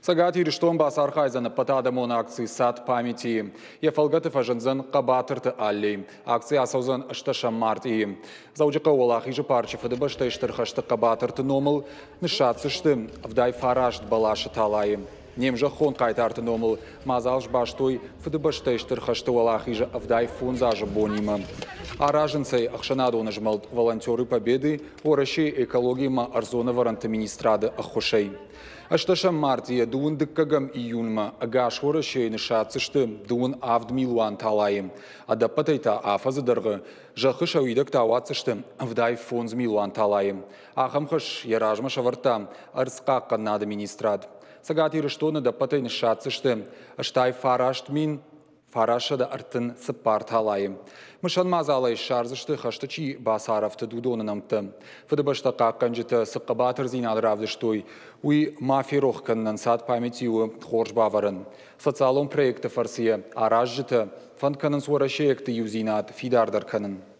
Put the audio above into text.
Цӕгат Ирыстон бацархайдзӕн ӕппӕтадӕмон акци «Сад памяти-йы». Йӕ фӕлгӕты фӕзындзӕн Хъӕбатырты аллей. Акци ацӕудзӕн ӕстӕсӕм мартъийы. Дзӕуджыхъӕуы Уӕлахизы парчы Фыдыбӕстӕйы Стыр хӕсты хъӕбатырты номыл ныссадздзысты 79 бӕласы талайы. Не мзӕххон хъайтарты номыл мадзал сбастой Фыдыбӕстӕйы Стыр хӕсты Уӕлахизы 75 азы бонимӕ. Аразынц ӕй ӕхсӕнадон змӕлд «Волонтеры Победы» Уӕрӕсейы экологи ӕмӕ ӕрдзон ӕвӕрӕнты министрады ӕххуысӕй. Ӕстӕсӕм мартъийӕ дыууын дыккӕгӕм июнмӕ ӕгас Уӕрӕсейы ныссадздзысты 27 милуан талайы. Ӕдӕппӕтӕй та афӕдзы дӕргъы зӕххы сӕ уидӕгтӕ ауадздзысты 75 милуан талайы. Ахӕм хӕс йӕ размӕ сӕвӕрдта ӕрдз хъахъхъӕнынады министрад. Цӕгат Ирыстоны ӕдӕппӕтӕй ныссадздзысты 89 934 талайы. Мысӕн мадзалӕй ссардзысты, хӕсты чи бацарӕфтыд, уыдоны нӕмттӕ. Фыдыбӕстӕ хъахъхъӕнджытӕ цы хъӕбатырдзинад равдыстой, уый ма ферох кӕнынӕн сад памяти у хорз бавӕрӕн. Социалон проекты фӕрцы йӕ аразджытӕ фӕнд кӕнынц уӕрӕсейӕгты иудзинад фидардӕр кӕнын.